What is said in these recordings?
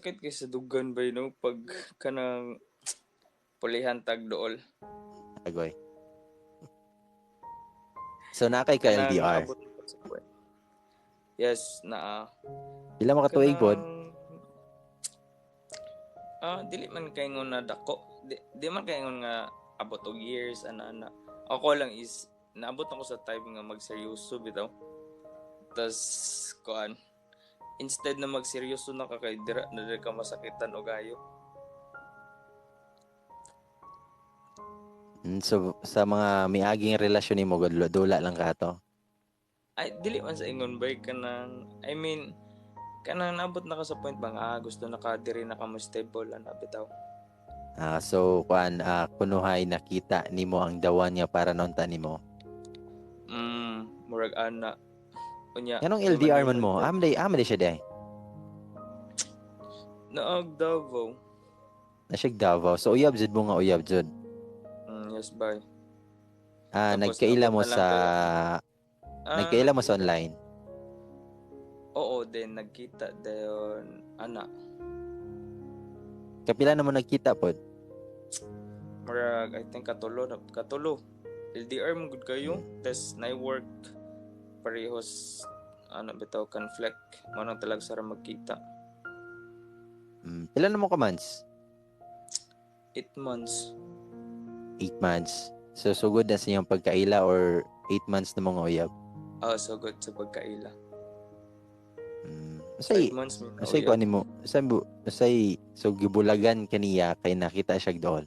Sakit kay sa dugan ba, no, pag kanang pulihan tag dool. Agoy. So naa kay ka Kanang LDR. naabot na sa point. Yes, naa. Pila mo ka tuig pod? Ah, dili man kay ngon na dako. Di man kay ngon nga abot og years ana ana. Ako lang is naabot ako sa type nga magseryoso bitaw. Tas kuan, instead na magseryoso na ka kay dira na dira ka masakitan og ayo. So sa mga miaging relasyon nimo gud dula lang ka to. Ay, dili man sa ingon bay, kanang, I mean, kanang naabot na ka sa point ba nga gusto na ka diri na ka mo stable ana bitaw. Ah, so kuan, kunuhay nakita nimo ang dawan niya para naunta nimo. Murag ana. Unya. Nganong LDR man mo? Am day siya day. Naag Davao. Na siya Davao. So uyab jud mo nga uyab jud. Yes, bye. Ah, Tapos, nagkaila mo naabot na lang sa Ah, nagkaila mo sa online. Oo, then nagkita dayon ana. Kapila na mo nagkita pod? Murag I think katulo na katulo. LDR mo gud kayo, tas na work parehos ano bitaw conflict mo nang talag sara magkita. Pila na mo ka months? 8 months. 8 months. So sugod na sa inyong pagkaila or 8 months na mga uyab? Ah, so good sa pagkaila. Usay 5 months mi na usay uyab. kuan nimo, usay usay so gibulagan kaniya kay nakita siya dool.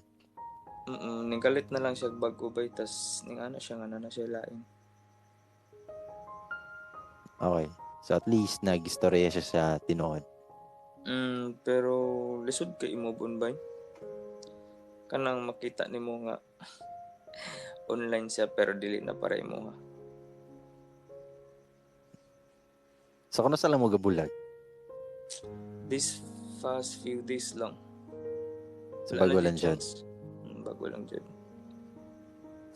Ning kalit na lang siya bag-o bay, tas ning ana siya nga na siya lain. Okay. So at least nagistorya siya sa tinuod. Pero lisod kay i-move on bay. Kanang makita nimo nga online siya pero dili na para imo ha. So kuno sa lang mo gabulag? This past few days lang. So Wala bago na lang jud jud. chance. Bago lang jud.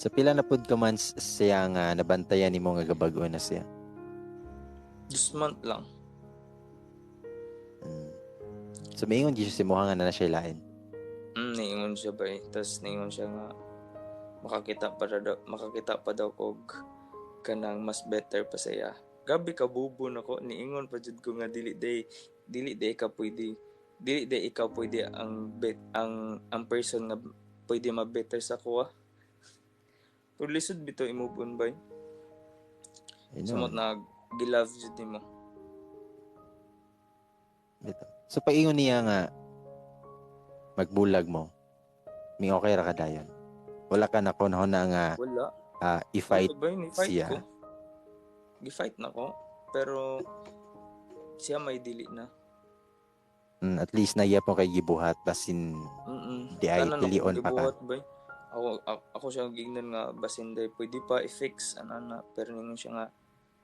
So pila na pud ka months siya nga nabantayan nimo nga gabag-o na siya? This month lang. So miingon gyud siya sa imuha nga na siya lain. Niingon siya bay. Tas niingon siya nga makakita pa daw kog kanang mas better pa sa iya. Grabe ka bubo nako, niingon pa jud ko nga dili day ka pwede, dili day ikaw pwede ang bet, ang person nga pwede ma-better sa kuha. Pero lisod bitaw i-move on bay. Ayun. Sumot na gilove jud nimo. Bitaw. So pag-ingon niya nga magbulag mo, may okay ra ka dayon. Wala ka na kunho na nga Wala. I-fight Wala ba yun? I-fight siya. ko. Gi-fight na ko. Pero siya may dili na. At least naiya po kay gibuhat basin di ay Tanan ako pilion pa ka. gibuhat bay. Ako siya gignan nga basin day pwede pa i-fix ana na, pero ningon siya nga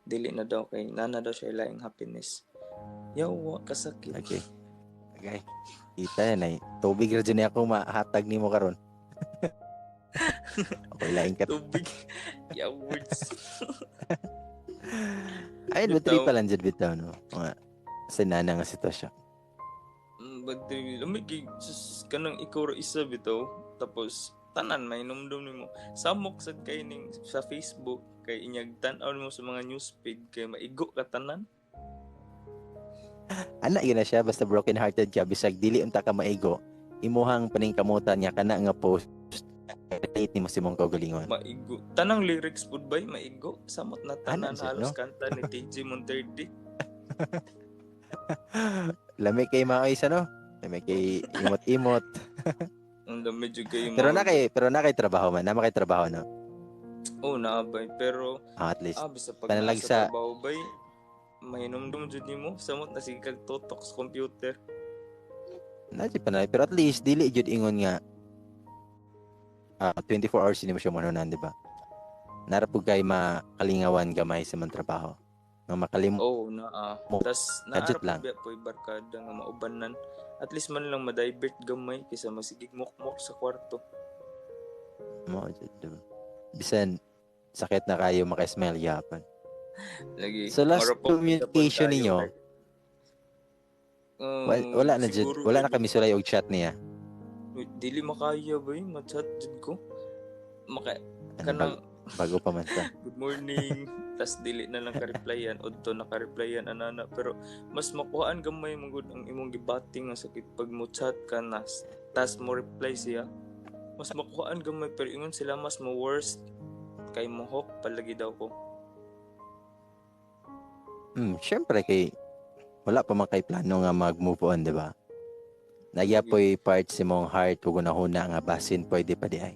dili na daw kay nana daw siya laing happiness. Yawa kasakit. Okay. Okay. Kita na ay tubig ra jud ni ako mahatag nimo karon. Okay, laing ka. Tubig. Yeah, words. Ay, battery Bitaw. pa lang jud bitaw no. Mga sa nana nga sitwasyon. But lumigi sus kanang ikaw ra isa bitaw, tapos tanan may numdum nimo. Samok sad kay ning sa Facebook kay inyag tan-aw nimo sa mga newsfeed kay maigo ka tanan. Ana yun na siya basta broken hearted ka bisag dili unta ka maigo. Imuhang paningkamutan niya kana nga post relate nimo si mong kaugalingon. Maigo. Tanang lyrics pud bay maigo. Samot na tanan Ana, jud, halos no? kanta ni TJ Monterde. Lami kay maoy sa no. Lami kay imot-imot. Ang dami jud kayo. Pero na kay trabaho man, na kay trabaho no. Oh, naabay pero Ah, at least. Basta pag Panalag nasa trabaho bay mahinumdum jud nimo, samot na sige kag tutok sa computer. Na jud panalag pero at least dili jud ingon nga 24 hours hindi mo siya manunan, di ba? Nara pud kay makalingawan gamay sa man trabaho. Nga makalim Oh, naa. Mo- Tas kadjot naarap lang. biya po'y barkada nga maubanan. At least man lang ma-divert gamay kaysa masigig mukmok sa kwarto. Mo jud, di ba? Bisan sakit na kayo maka-smile yapon. Lagi. So, last marupok communication sa pagkayo, ninyo, kay- Wala na jud, wala na kami sulay og chat niya. Dili makaya ba yun, ma-chat jud ko. Maka kanang bago pa man ta. Good morning. Tas dili na lang ka-replyan udto naka-replyan anana, pero mas makuhaan gamay man gud ang imong gibating nga sakit pag mo chat ka na tas mo reply siya. Mas makuhaan gamay, pero ingon sila mas mo worst kay mo hook palagi daw ko. Syempre kay wala pa man kay plano nga mag-move on, di ba? Nagyapoy part si mong heart ug hunahuna nga basin pwede pa di ay.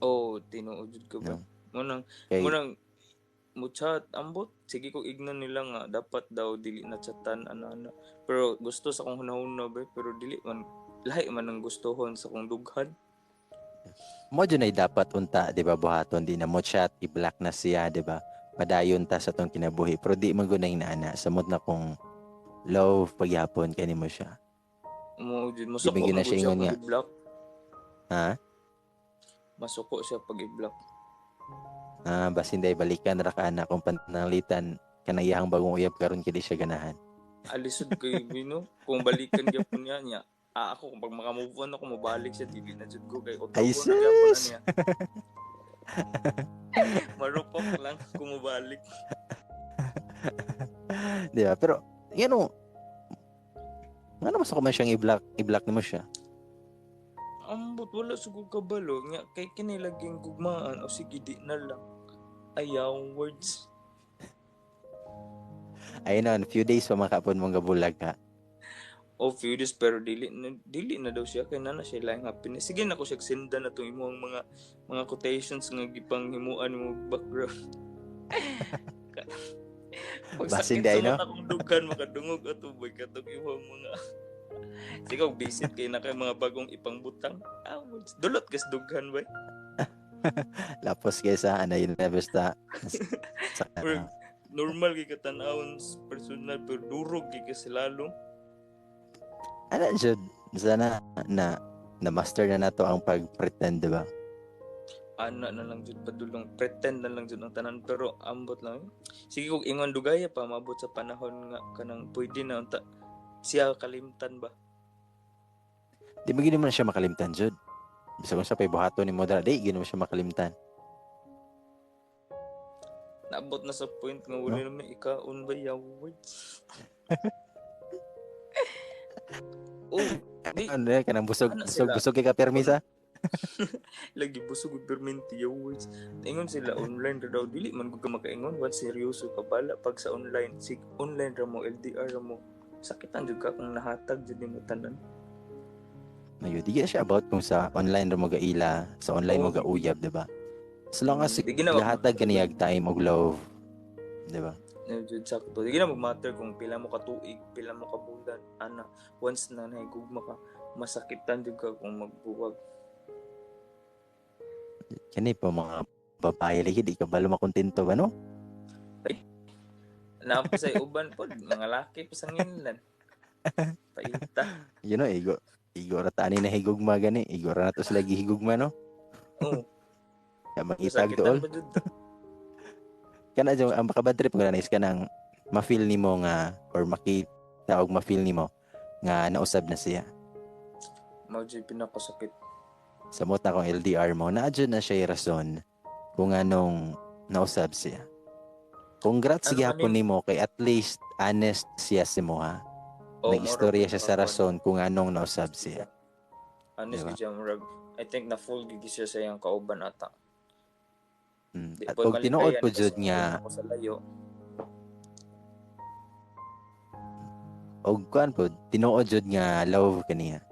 Oh, tinuod jud ko ba. No. Munang kay, munang mo chat ambot sige ko ignan nila nga dapat daw dili na chatan ana. Pero gusto sa akong hunahuna ba, pero dili man lahi man ang gustohon sa akong dughan. Mo jud ay dapat unta, di ba, buhaton di na mo chat, i-block na siya, di ba? Padayon ta sa tong kinabuhi, pero di man gud na inaana samot na kung love pagyapon kani mo siya. Mo jud masuko na siya ingon nga. I-block. Ha? Masuko siya pag i-block. Ah, basin day balikan ra ka ana kung pananglitan kanang iyang bagong uyab karon kay di siya ganahan. Alisod kay Bino, kung balikan gyapon niya niya. Ah, ako kung pag maka-move on ako mobalik siya, dili na jud ko kay ay na gyapon sus. niya. Marupok lang kung mobalik. Di ba? Pero ngano masuko man siyang i-block nimo siya. Ambot wala sugod kabalo nya kay kini laging gugmaan o sige di na lang. Ayaw words. Ayun na, few days pa makapon mong gabulag ka. O few days, pero dili na daw siya kay nana siya laing happiness. Sige na ko siya senda na tong imong mga quotations nga gipanghimuan mo background. Basin day no. Akong dughan makadungog ato boy katong imong mga sige visit kay na kay mga bagong ipangbutang. Ah, words. Dulot kas dughan boy. Lapos kay sa ana yun na basta. Sa, normal kay katanawon personal pero durog kay kasi lalo. Ana jud sana na master na nato ang pag-pretend, di ba? Ana na lang jud padulong pretend na lang jud ang tanan, pero ambot lang. Sige kog ingon dugaya pa mabot sa panahon nga kanang pwede na unta siya kalimtan ba. Di ba gid mo na siya makalimtan jud? Bisag unsa pay buhaton nimo dara, di gid mo siya makalimtan. Naabot na sa point nga wala na may ikaon ba yaw words. Oh, di ano kanang busog ano busog busog kay ka permisa. Lagi busog og perminti yaw words. Ingon sila online ra daw, dili man gud ka makaingon once seryoso ka bala pag sa online, sig online ra mo, LDR ra mo. Sakitan jud ka kung nahatag jud nimo tanan. Mayo di siya about kung sa online ra mo gaila, sa online mo gauyab, di ba? As long as gahatag kaniyag time og love, di ba? Jud sakto. Di na mag-matter kung pila mo ka tuig, pila mo ka bulan, ana. Once na nahigugma ka, masakitan jud ka kung magbuwag. Kani pa mga babae lagi di ka balo makontento ba no? Ay, naa pa sa uban pod, mga laki pa sa nginlan. Paita. You know, igo ra ta ani na higugma gani, igo ra nato sila gihigugma no. Oo. Ya mangitag dool. Kana jud ang makabad trip nga na is kanang ma-feel nimo nga or makita og ma-feel nimo nga nausab na siya. Mao jud pinakasakit. Samot na kung LDR mo, naa jud na siya rason kung anong nausab siya. Congrats ano, gyapon nimo kay at least honest siya si mo ha. Oh, nag-istorya siya sa rason kung anong nausab siya. Honest diba? Siya, murag, I think na full gig siya sa iyang kauban ata. At pag tinuod po jud nga og kuan po tinuod jud nga love kaniya.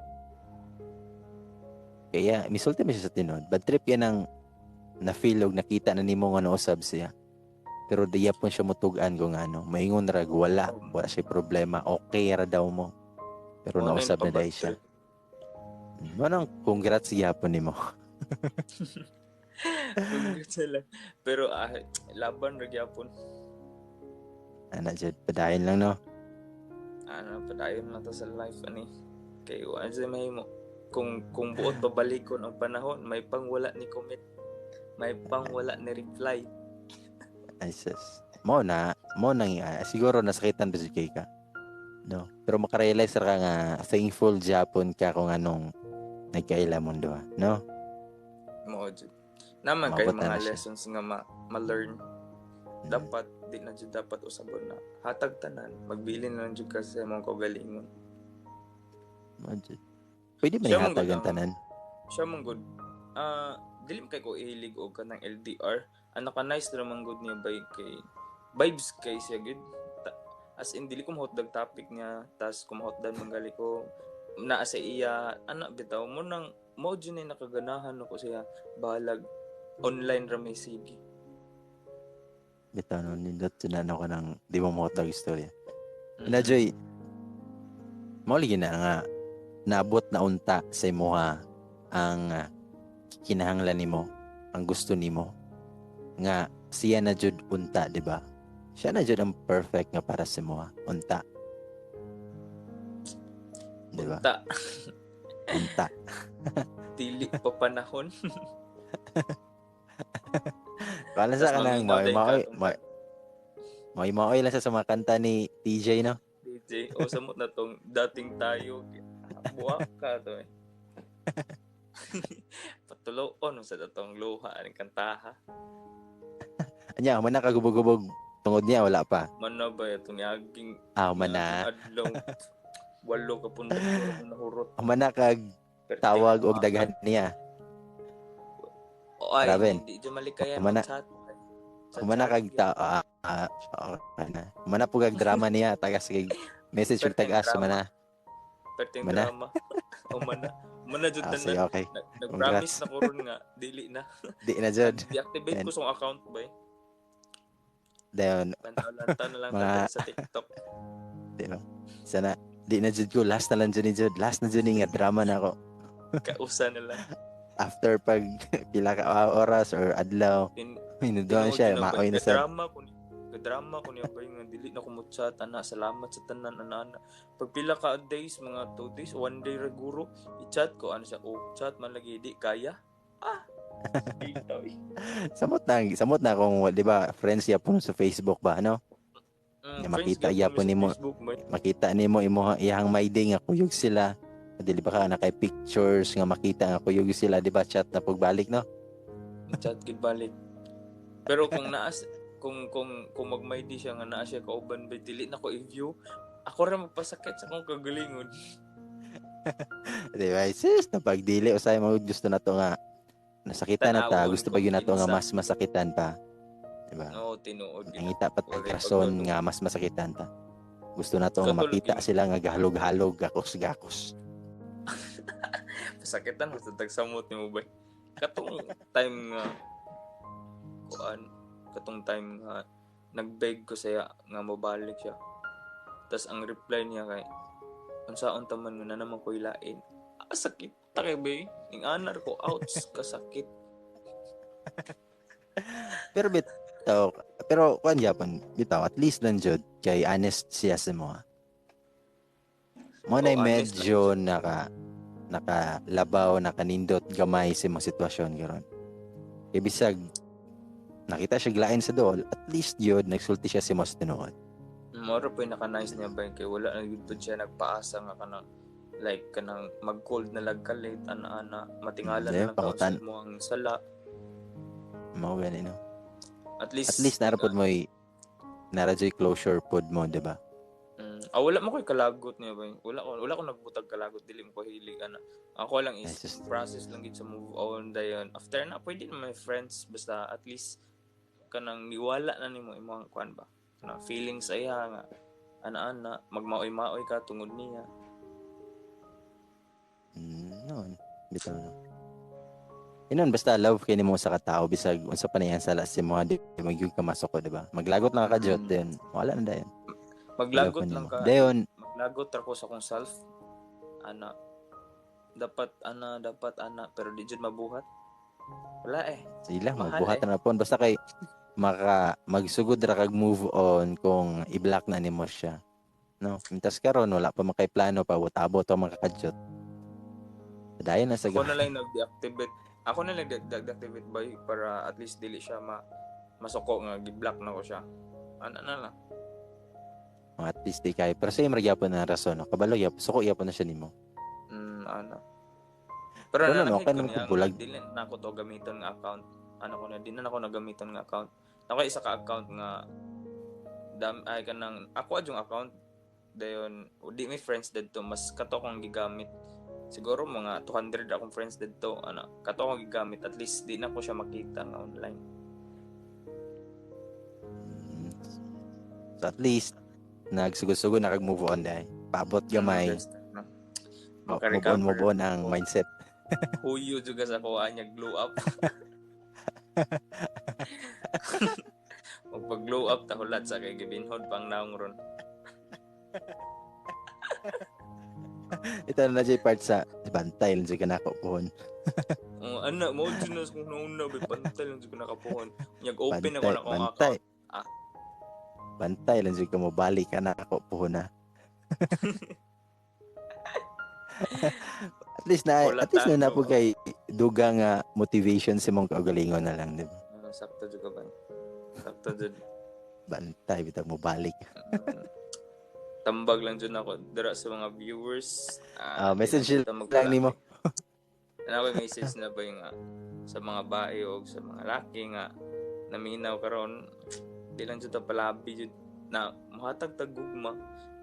Kaya misulti man siya sa tinuod. Bad trip yan ang na-feel og nakita na nimo nga nausab siya. Pero diya po siya mutug-an kung ano. Maingon rag wala siya problema. Okay ra daw mo. Pero nausab na dahil siya. Manang congrats gyapon nimo. Congrats lang. Pero laban ra gyapon. Ana jud padayon lang no. Ana padayon lang ta sa life ani. Kay wa jud mahimo. Kung buot pabalikon ang panahon, may pang wala ni comment. May pang wala ni reply. Ay sis. Mo nang siguro nasakitan ba kay ka. No. Pero makarealize ra ka nga thankful japon ka kung anong nagkaila mong duha, no? Mao jud. Naman kay Maabot na mga na siya. lessons nga ma-learn. Dapat di na jud dapat usabon na hatag tanan, magbilin na lang jud ka sa imong kaugalingon. Mao jud. Pwede man Siya man ihatag gud ang tanan. Siya man gud. Dili man kay ko ihilig og kanang LDR. Ang naka-nice ra man gud niya bay kay vibes kay siya gud. As in dili ko mahotdag topic niya, tas kung mahotdan man gali ko naa sa iya ana bitaw mo nang mo jud ni nakaganahan ako siya bahalag online ra may sige. Bitaw no, nindot na ano ka nang di mo mahotdag istorya. Na Joy, mao lagi na nga naabot na unta sa imuha ang kinahanglan nimo, ang gusto nimo nga siya na jud unta, di ba? Siya na jud ang perfect nga para sa imuha, unta. Di ba? Unta. Unta. Dili pa panahon. Wala sa Tas kanang maminaw day ka maoy tong- maoy maoy maoy lang siya sa mga kanta ni TJ, no? DJ, o samot na tong dating tayo. Buwak ka to eh. Patuloon sa datong luha ang kantaha. Anya, man na kagubog-gubog tungod niya wala pa. Mana ba itong niaging Ah, man na. adlaw 8 ka pundok nahurot. Man na kag tawag og daghan niya. Ay, Raven. hindi dyan malikayan Humana. mag-chat. Sa Humana chat, kag ta na. Humana po kag drama niya tagas kay message og Perteng tagas drama. humana. Perteng Humana. drama. Humana. Humana jud Ah, tanan. sige, okay. Nag-promise na ko ron nga dili na. Di na jud. Deactivate ko sa account bay. Dayon, Lanta na lang Mga- sa TikTok. di ba? Sana di na jud ko, last na lang jud ni jud. Last na jud ni nga drama na ako. Kausa na lang. After pag pila ka oras or adlaw, minuduan Tinuod siya, yun na ba? maoy na sa Kadrama ko ni kadrama ko niya ba nga dili na ko mo chat ana, salamat sa tanan ana ana. Pag pila ka days, mga 2 days, 1 day ra guro, i-chat ko ano siya, oh, chat man lagi di kaya. Ah. Bitaw eh. Samot na kung di ba friends yapon sa Facebook ba, no? Mm, Nga friends makita gyapon gyapon mi sa nimo. Facebook ba? Makita nimo imo iyang my day nga kuyog sila. Dili ba ka na kay pictures nga makita nga kuyog sila, di ba, chat na pagbalik, no? Chat gid balik. Pero kung naas kung magmay di siya nga naa siya kauban ba, dili na ko i-view. Ako ra magpasakit sa akong kagalingon. Di ba? Sis, na pagdili usay mo gusto na to nga nasakitan na ta, Tanawon gusto pa kung gyud na to nga kinsa. mas masakitan pa. Di ba? No, tinuod gid. Nangita pa tag Walay rason pagdudong. nga mas masakitan ta. Gusto na to nga Katulog makita yun. sila nga gahalog-halog, gakos-gakos. Pasakitan mo sa tagsamot nimo bay. Katong time nga kuan, katong time nga nagbeg ko saya nga mobalik siya. Tas ang reply niya kay unsaon ta man nga na naman ko ilain. Ah, sakit ta kay bay. Ning anar ko, ouch, kasakit. Pero bitaw, pero kuan gyapon, bitaw at least lang jud kay honest siya sa mo. Mo na Oh, honest medyo nakalabaw, nakanindot gamay sa imong sitwasyon karon. Kay bisag nakita siya glain sa dool, at least yun nagsulti siya sa mo sa tinuod. Moro po yung naka-nice niya ba kay wala na gyud pud siya nagpaasa nga kanang like kanang mag-cold na lag kalit ana ana matingala Hindi, na lang ka pangutan. sa mo ang sala. Mao gani, no. At least At least nara pod mo'y nara joy closure pod mo, di ba? Wala mo ko'y kalagot niya ba? Wala ko nagbutag kalagot, dili mo ko hilig ana. Ako lang is Ay, sus. process lang gid sa move on dayon. After na pwede na my friends basta at least kanang niwala na nimo imong kuan ba. Na feelings ay nga ana-ana magmaoy-maoy ka tungod niya. No. Bitaw no. Inon basta love kay nimo sa katao bisag unsa pa niyan sala si mo di magyug ka masuko, di ba? Maglagot lang ka jud then wala na dayon. Maglagot Love lang nimo. ka. Dayon Maglagot ra ko sa akong self. Ana dapat ana dapat ana pero di jud mabuhat. Wala eh. sila Mahal magbuhat eh. na pon basta kay maka magsugod ra kag move on kung i-block na nimo siya. No, mintas karon wala pa makay plano pa abot to makakadyot. Dayon na sa Ako na lang nag-deactivate. Ako na lang nag-deactivate by para at least dili siya masuko nga gi-block na ko siya. Ana na lang. Mga at least di kayo. Pero same ra gyapon na rason, no? Kabalo gyapon, suko gyapon na siya nimo. Ano. Pero Pero no, nanakit okay ko naman niya kung bulag. Dili na ako to gamiton nga account. Ano ko na, di na ako nagamiton nga account. Ako isa ka account nga dam ay kanang ako adjong account dayon di may friends didto, mas kato akong gigamit. Siguro mga 200 akong friends didto, ana kato akong gigamit, at least di na ko siya makita nga online. So at least nagsugod-sugod na kag move on dai. Paabot gamay. First time, no? Move on, move Maka-recover. on ang mindset. Huyo juga sa kuha niya glow up. Magpag-glow up ta hulat sa kay gibinhod pang naong ron. Ito na jay part sa bantay lang jud ka nako pohon. Oh, ana mo jud na kung nauna bay bantay lang jud ko nakapuhon. Nyag open ako Bantay, na akong bantay. account. Ah. Bantay lang jud ka mo balik ka na ako pohon na. At least na Wala at least na tayo. napo kay duga nga motivation sa mong kaugalingon na lang, di ba? Ah, sakto jud ka ba? Sakto jud. Bantay bitaw mo balik. Tambag lang jud ako dira sa mga viewers. Ah, message di na lang nimo. Ana ko message na ba yung sa mga bae o sa mga laki nga naminaw karon, di lang jud ta palabi jud na mohatag tag gugma,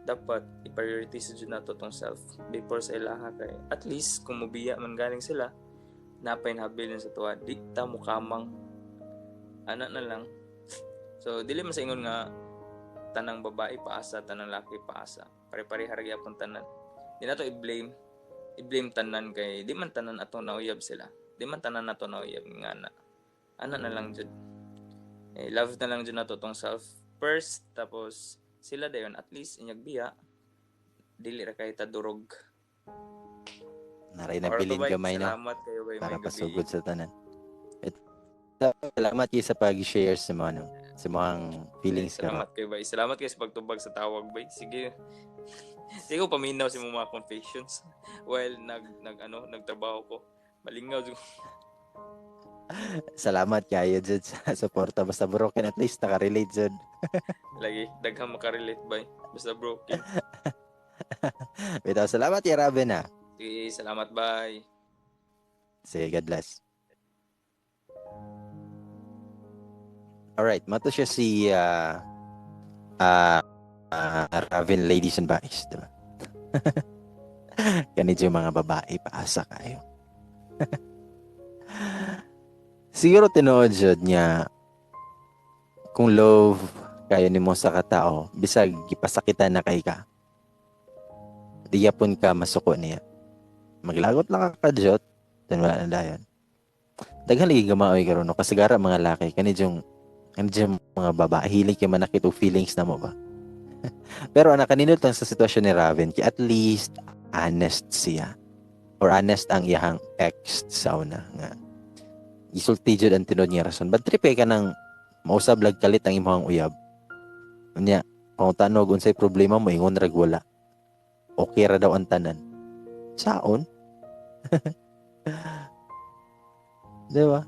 dapat i-prioritize jud nato tong self before sa ilaha kay at least kung mobiya man galing sila napay habilin sa tuwa, di ta mukamang ana na lang. So dili man sa ingon nga tanang babae paasa, tanang laki paasa, pare-pareha ra gyapon tanan. Di nato i-blame tanan kay di man tanan atong nauyab sila, di man tanan nato nauyab nga na ana na lang jud. Eh, love na lang jud nato tong self first, tapos sila dayon at least inyag biya dili ra kay ta durog. Naray nabilin Or, gamay no salamat kayo bay para may gabi. pasugod sa tanan. At, salamat kayo sa pag-share sa mga ano, sa mga feelings karon. Salamat kayo bay. Salamat kayo sa pagtubag sa tawag bay. Sige. Sige ko paminaw sa imong mga confessions while nag nag ano nagtrabaho ko. Malingaw jud. Salamat kayo jud sa suporta, basta broken at least nakarelate jud. Lagi daghang makarelate bay. Basta broken. Bitaw salamat ya Raven ha. Sige, salamat bay. Sige, God bless. Alright, mato siya si Raven, ladies and boys, diba? Kanit yung mga babae, paasa kayo. Siguro tinuod jud niya kung love kayo nimo sa katao, bisag gipasakitan na kay ka, di yapon ka masuko niya. Maglagot lang ka kadyot, then wala na dayon. Daghan lagi gamaoy karon no kasigara mga laki kani yung mga babae hilig kay manakit og feelings na mo ba. Pero anak kaninot lang sa sitwasyon ni Raven kay at least honest siya or honest ang iyahang ex sa una nga isulti jud ang tinuod niya rason. Bad trip kay ka nang mausab lag kalit ang imong uyab. Unya, pangutanog unsay problema mo, ingon rag wala. Okay ra daw ang tanan. Saon? Di ba?